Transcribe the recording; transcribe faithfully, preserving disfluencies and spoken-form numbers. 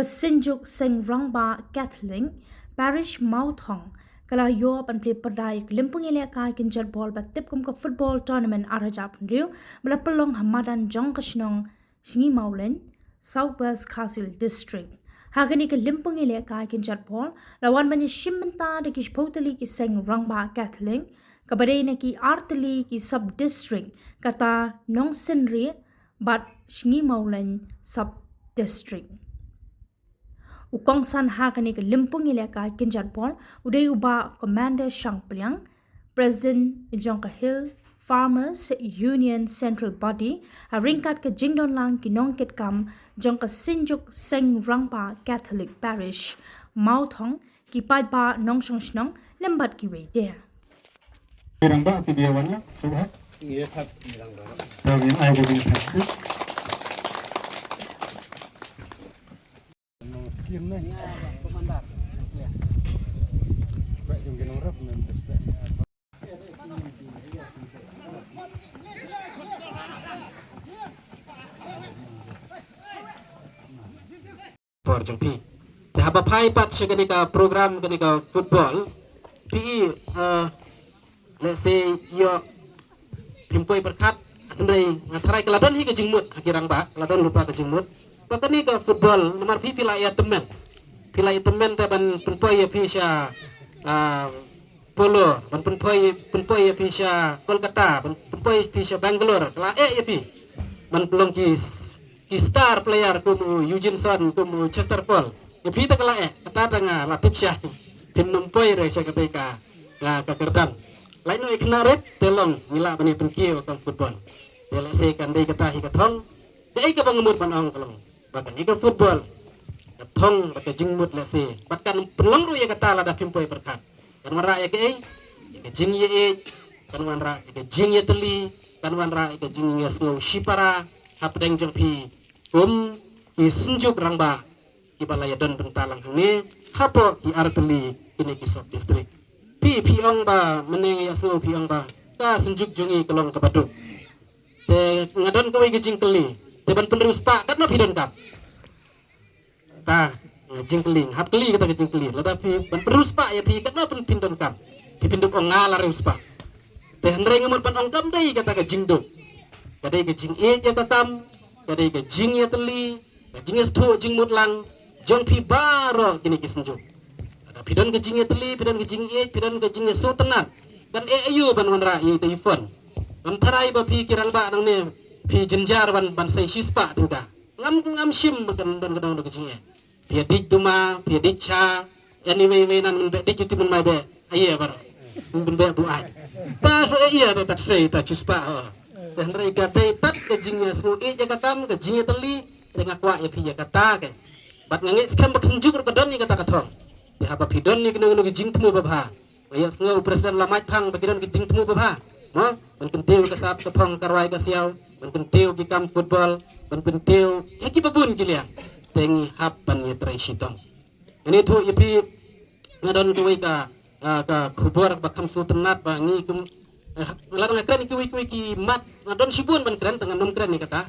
Synjuk Seng Rangbah Catholic Parish Mawthong ka la ïoh ban plie pyrda ïa ka lympung ïalehkai kynjat bol ba tip kum ka football tournament ar hajar hynriew ba la pynlong ha madan jong ka shnong Sngi Mawlein, South West Khasi Hills District. Ha kane ka lympung ïalehkai kynjat bol la wan ban ïashim bynta da ki shiphew tylli ki seng rangbah Catholic, kaba dei na ki ar tylli ki sub district, kata Nongsynriah bad Sngi Mawlein sub district. U kongsan ha kane ka lympung ïalehkai kynjat bol u dei u Bah Commander Shangpliang, President jong ka Hill Farmers Union Central Body, ha ryngkat ka jingdon lang ki nongkitkam jong ka Synjuk Seng Rangbah Catholic Parish Mawthong, ki paidbah nongshong shnong lem bad kiwei de. Rangbah ki biawan la, subhat. Iya, thap, iya, rangbah. Tahu yang ai dia punya thap. Por jong phi. Te haba phai pat sha kane ka program kane ka football. Phi, eh, let's say, ïoh phim poi pyrkhat, hynrei nga tharai ka la don hi ka jingmut ha ki rangbah, ka la don lypa ka jingmut. Ba kane ka football, namar phi phi la ïa tymmen. Phi la ïa tymmen te ban pynpoi ïa phi sha, ah, Polo, ban pynpoi, pynpoi ïa phi sha Kolkata, ban pynpoi ïa phi sha Bangalore, ka la eh ïa phi. Ban long ki s-, ki star player kum u Eugene Son, kum u Chester Paul. Ïa phi te ka la eh, kata te nga la tip sha. Phim nym poi re sha katei ka, ka, ka kyrdan. Lait noh ïa khynnah rit, te long, ngi lah ban ïa pynkiew kam football. Te lehse kan dei kata hi ka thong, kaei kaba nga mut ban ong ka long ba kane ka football ka thong bad ka jingmut lehse. Bad kan pynlong ruh ïa kata lada phim poi pyrkhat. Kan wanrah ïa kaei? Ïa ka jingïeit, kan wanrah ïa ka jingïatylli, kan wanrah ïa ka jingïasngew shipara hapdeng jong phi kum ki synjuk rangbah kiba la ïadon bynta lang hangne hapoh ki artylli kine ki sub district. Phi, phi ong ba mynne ïasngew phi ong ba ka synjuk jong ngi ka long kaba duk. Te nga don kawei ka jingkylli. Te ban pynriewspah katno phi donkam? Ta, nga jingkylli, nga hap kylli kata ka jingkylli. Lada phi ban pynriewspah ïa phi katno phi, phin donkam? Phi phin duk ong nga la riewspah. Te hynrei nga mut ban ong kam dei kata ka jingduk. Ka dei ka jingïeit ïa ka kam, ka dei ka jingïatylli, ka jingïasngew jingmut lang jong phi baroh kine ki synjuk. Lada phi don ka jingïatylli, phi don ka jingïeit, phi don ka jingïasngewtynnat, kan eh aïu ban wanrah ïa ita i fund? Ngam tharai ba phi ki rangbah nangne phi jynjar ban, ban sei shispah tyngka. Ngam, ngam shim ba kan don ka dong ka jingeh. Phi ïa dih duma, phi ïa dih cha. Anyway, wei nan men beh dih juti men mai beh. Aïe baroh. Men beh buaid. Ta so eh ïa ta, ta sei ta shispah. Te hynrei ka dei tat ka jingïasngew ïeit ïa ka kam, ka jingïatylli. Te nga kwah ïa phi ïa kata ka. Bad nga ngeit skhem ba ka synjuk ruh ka don ïa kata ka thong. Te haba phi don ïa kano kano ka jingthmu babha, nga ïohsngew u president la mait phang ba ki don ki jingthmu babha. Mo, ban kyntiew ka sap ka phong ka rwai ka siaw, ban kyntiew ki kam football, ban kyntiew ïa kiba bun ki liang. Te ngi hap ban ïatrei shitom. Ngan ïathuh ïa phi, nga don kawei ka, ah, ka khubor ba kham sngewtynnat ba ngi kum, eh, lada nga kren kiwei kiwei ki mat, nga don shibun ban kren, tang ngan ym kren ïa kata.